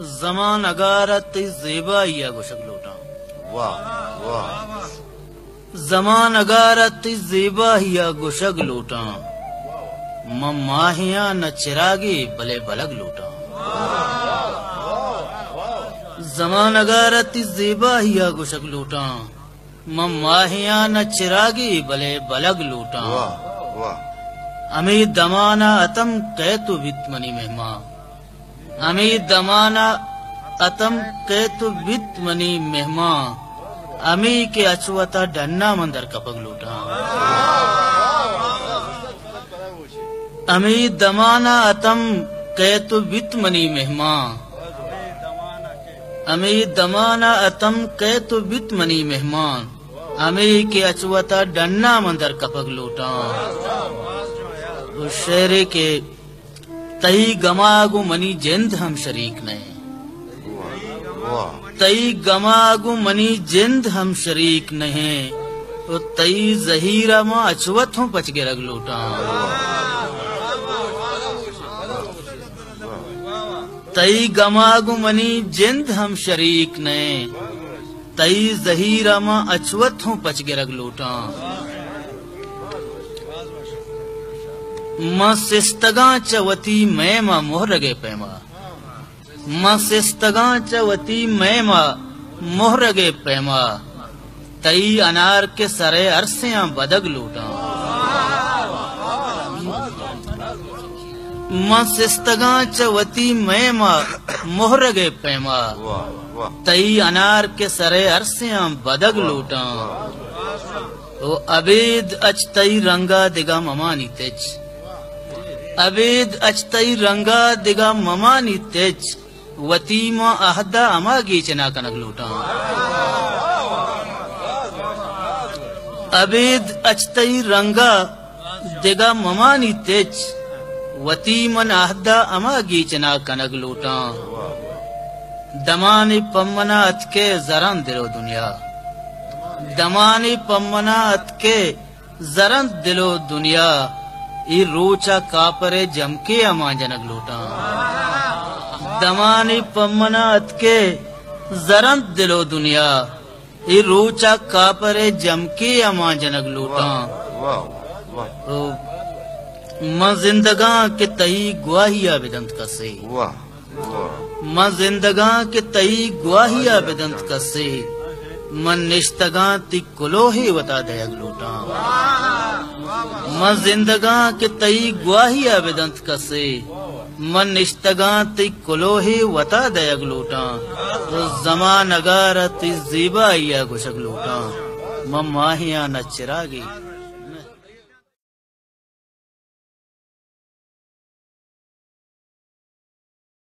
زمانگ ءَ را تئی زیبائی ءَ گوشگ لوٹاں۔ واہ، واہ۔ زمانگ ءَ را تئی زیبائی ءَ گوشگ لوٹاں۔ من ماہیاں نہ چراگے بلے بلگ لوٹاں۔ زمانگ ءَ را تئی زیبائی ءَ گوشگ لوٹاں۔ من ماہیاں نہ چراگے بلے بلگ لوٹاں۔ واہ، واہ۔ ہمے دمان ءَ اتم کئے تو بیت منی مہمان۔ ہمے دمان ءَ اتم کئے تو بیت منی مہمان۔ ہمے کہ اچ وتا ڈنا من در کپگ لوٹاں۔ ہمے دمان ءَ اتم کئے تو بیت منی مہمان۔ ہمے دمان ءَ اتم کئے تو بیت منی مہمان۔ ہمے کہ اچ وتا ڈنا من در کپگ لوٹاں۔ او شعرے کہ تئی گما گوں منی جند ہم شریک نہ ایں۔ واہ، واہ۔ تئی گما گوں منی جند ہم شریک نہ ایں۔ او تئی زہیر ءَ من اچ وت ہوں پچ گرگ لوٹاں۔ تئی گما گوں منی جند ہم شریک نہ ایں۔ تئی زہیر ءَ من اچ وت ہوں پچ گرگ لوٹاں۔ من سستگاں چہ وتی میم ءَ مہرگ ءِ پیما۔ من سستگاں چہ وتی میم ءَ مہرگ ءِ پیما۔ تئی انار کہ سر ءِ ارسیاں بدگ لوٹاں۔ من سستگاں چہ وتی میم ءَ مہرگ ءِ پیما۔ واہ، واہ۔ تئی انار کہ سر ءِ ارسیاں بدگ لوٹاں۔ او ابید اچ تئی رنگ ءَ دگہ ممانیت ہچ۔ ابید اچ تئی رنگ ءَ دگہ ممانیت ہچ۔ وتی من عہد ءَ ہما گیچنا کنگ لوٹاں۔ ابید اچ تئی رنگ ءَ دگہ ممانیت ہچ۔ وتی من عہد ءَ ہما گیچنا کنگ لوٹاں۔ دمانے پمنا اتکے زران دل و دنیا۔ دمانے پمنا اتکے زرنت دل و دنیا، اے روچ ءَ کاپر ءِ جمکے ءَ مان جنگ لوٹاں۔ دمانے پمنا اتکے زرنت دل و دنیا، اے روچ ءَ کاپر ءِ جمکے ءَ مان جنگ لوٹاں۔ واہ، واہ، واہ۔ او من زندگاں کہ تئی گواہی ءَ بدنت کسے۔ واہ۔ من زندگاں کہ تئی گواہی ءَ بدنت کسے، من نشتگاں تئی کلوہے وتا دئیگ لوٹاں۔ من زندگاں کہ تئی گواہی ءَ بدنت کسے، من نشتگاں تئی کلوہے وتا دئیگ لوٹاں۔ تو زمانگ ءَ را تئی زیبائی ءَ گوشگ لوٹاں، من ماہیاں نہ چراگے۔